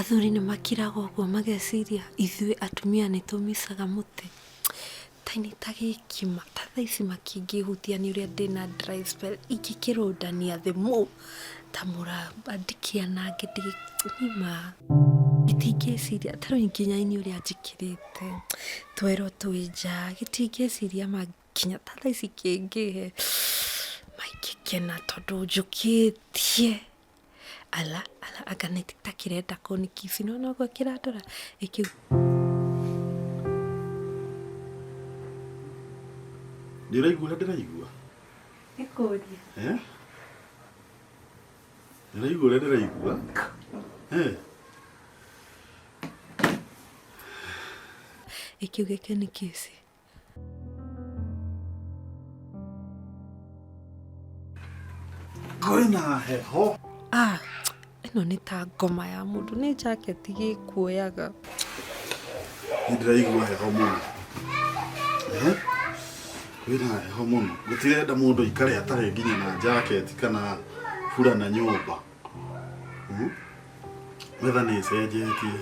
Athuri nĩ makiraga ũguo mageciria ithuĩ atumia nĩ tũmicaga mũtĩ. Ta nĩ ta gĩkima, ta thaa ici makĩngĩhutia nĩ ũrĩa ndĩna dry spell, ingĩkĩrũndania thĩ mũ ta mũramba ndikĩanange nĩ ma. Gĩtingĩciria, ta rĩu nginya ini ũrĩa njĩkĩrĩte, twerũ twĩ nja, gĩtingĩciria ma nginya ta thaa ici kĩngĩhe, ma ingĩkena tondũ njũkĩtie. Ala, ala, anga nĩ ta kĩrenda kũnĩ kiss, nĩwona ũguo kĩrandora, ĩ kĩu. Nĩ ũraigua ũrĩa ndĩraigua? Gĩkũria. Eh? Nĩ ũraigua ũrĩa ndĩraigua? Eh? Ĩ kĩu gĩkeni kiss. Kwĩna heho. Ah, ĩno nĩ ta ngoma ya mũndũ, nĩ jaketi gĩkuoyaga. Nĩ ndĩraigua heho mũno. Eh? Kwĩna heho mũno. Gũtirenda mũndũ aikare atarĩ nginya na jaketi kana burana nyũmba. Hmm? Weather nĩ ĩcenjetie.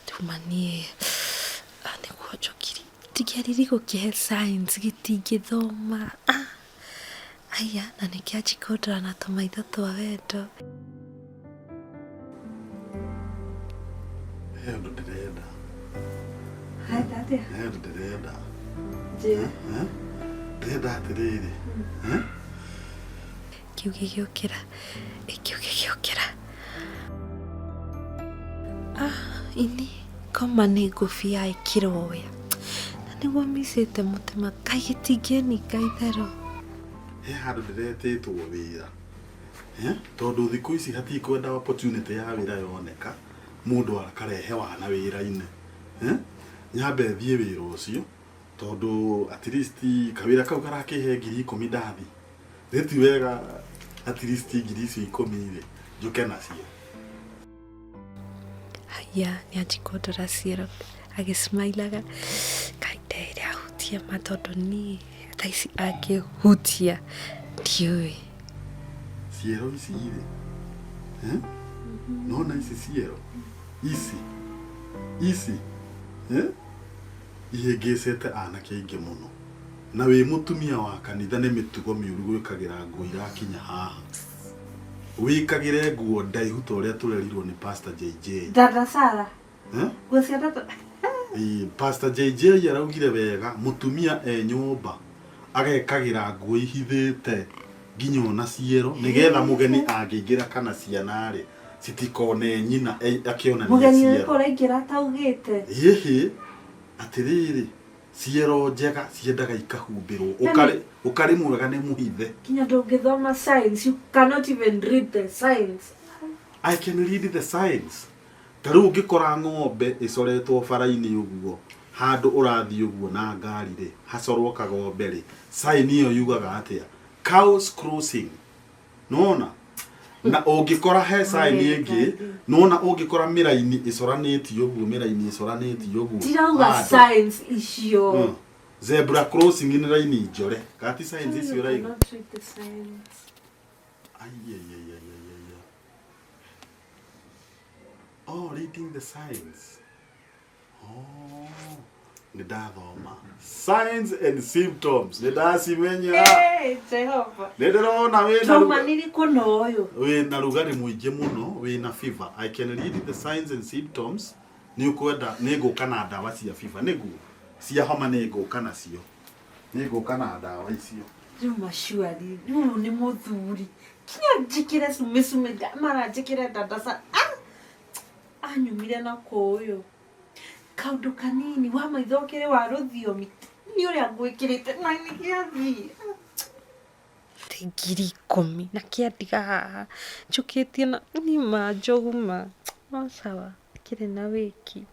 Nduma niĩ ah, nĩguo njũkiri ndingĩariri gũkĩhe science gĩtingĩthoma ah, aya na nĩkĩanji kũndora na tũmaitho twa wendo. He ũndũ ndĩrenda. Henda atĩa? He ũndũ ndĩrenda. Njĩra. Eh? Ndĩrenda atĩrĩrĩ. Eh? Kĩu gĩgĩũkĩra, ĩ kĩu gĩgĩũkĩra. Ah, ini koma nĩ ngũbia ĩkĩroya. Na nĩguo micĩte mũtĩ kaĩ gĩtingĩninga itherũ. He handũ ndĩretĩtwo wĩra. Eh? Tondũ thikũ ici hatikwenda opportunity ya wĩra yoneka, mũndũ akarehe wana wĩra-inĩ. Eh? Nyambe thiĩ wĩra ũcio, tondũ at least kawĩra kau karakĩhe 10,000 ndathi. Nĩ ti wega at least 10,000 icio rĩ, njũke nacio. Haiya, nĩ anji kũndora ciero agĩsmailaga. Ngai ndeere ahutie ma tondũ niĩ thaa ici angĩhutia ndiũĩ. Ciero ici rĩ, eh? Nona ici ciero ici ici, eh? Ihĩngĩcĩte anake aingĩ mũno. Na wĩ mũtumia wa kanitha nĩ mĩtugo mĩũru gwĩkagĩra nguo irakinya haha. Wĩkagĩre nguo ndaihu ta ũrĩa tũrerirwo nĩ Pastor JJ. Dada Sara. Eh? Nguo cia dada. Ĩĩ, Pastor JJ araugire wega mũtumia e nyũmba agekagĩra nguo ihithĩte nginya ona ciero nĩgetha mũgeni angĩingĩra kana ciana rĩ citikone nyina akĩonania Mũgeni ũrĩkũ ciero. ũraingĩra ataugĩte? Ĩhĩ, atĩrĩrĩ, ciero njega ciendaga ikahumbĩrwo. Ũkarĩ ũkarĩ mwega nĩ mũhithe. Kinya ndũngĩthoma science, you cannot even read the signs. I can read the signs. Ta rĩu ũngĩkora ng'ombe ĩcoretwo bara-inĩ ũguo, handũ ũrathiĩ ũguo na ngari rĩ, hacorwo kagombe rĩ, sign ĩyo yugaga atĩa? Cows crossing. Nĩwona? Na ũngĩkora he sign ĩngĩ, nĩwona ũngĩkora mĩraini ĩcoranĩtio ũguo, mĩraini ĩcoranĩtio ũguo. Ndirauga handũ. science icio. Zebra crossing nĩ raini njore. Kana ti signs icio You ũraiga? cannot read the signs. Ai, ai, ai, ai, ai, ai, ai. Oh, reading the signs. Oh, nĩ ndathoma. Signs and symptoms. Nĩ ndacimenya. Hey, Jehova. Nĩ ndĩrona wĩna Trauma nĩrĩkũ na ũyũ? Wĩna rugarĩ mũingĩ mũno, wĩna fever. I can read the signs and symptoms. Nĩ ũkwenda nĩ ngũka na ndawa cia fever. Nĩguo. Cia homa nĩ ngũka nacio. Nĩ ngũka na ndawa icio. Rĩu macuari, rĩu nĩ mũthuri. Kinya njĩkĩre cumĩ cumĩ mara njĩkĩre dada Sara. Ah! Anyumire na kũ ũyũ. Kaũndũ kanini wa maitho ũkĩrĩ wa rũthiomi. Nĩ ũrĩa ngwĩkĩrĩte na nĩ gĩathiĩ. 10,000 na kĩandiga haha njũkĩtie na nĩ ma njogu ma no sawa kĩrĩ na wĩki.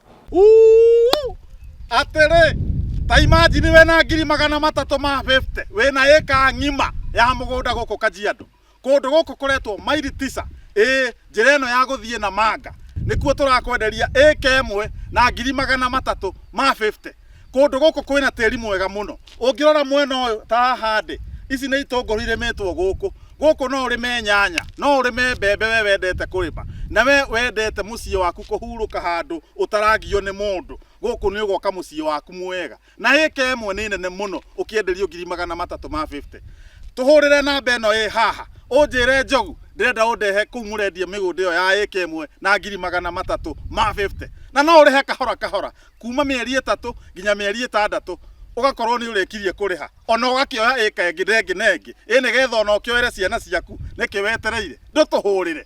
Atĩrĩ, ta imagine wĩna 350,000 wĩna ĩka ng'ima ya mũgũnda gũkũ Kajiado. Kũndũ gũkũ kũretwo maili tisa ĩĩ njĩra ĩno ya gũthiĩ Namanga nĩkuo tũrakwenderia ĩka ĩmwe na 350,000. Kũndũ gũkũ kwĩna tĩri mwega mũno. Ũngĩrora mwena ũyũ ta haha ndĩ, ici nĩ itũngũrũ irĩmĩtwo gũkũ. Gũkũ no ũrĩme nyanya, no ũrĩme mbembe we wendete kũrĩma. Na we wendete mũciĩ waku kũhurũka handũ ũtaragio nĩ mũndũ, gũkũ nĩ ũgoka mũciĩ waku mwega. Na ĩka ĩmwe nĩ nene mũno ũkĩenderio ngiri magana matatũ ma 50. Tũhũrĩre namba ĩno ĩ haha, ũnjĩre Njogu ndĩrenda ũndehe kũu mũrendia mĩgũnda ĩyo ya ĩka ĩmwe na ngiri magana matatũ ma 50. Na no ũrĩhe kahora kahora kuma mĩeri ĩtatũ nginya mĩeri ĩtandatũ ũgakorwo nĩ ũrĩkirie kũrĩha, ona ũgakĩoya ĩka ĩngĩ na ĩngĩ na ĩngĩ, ĩ nĩgetha ona ũkĩoere ciana ciaku. Nĩkĩ wetereire? Ndũtũhũrĩre.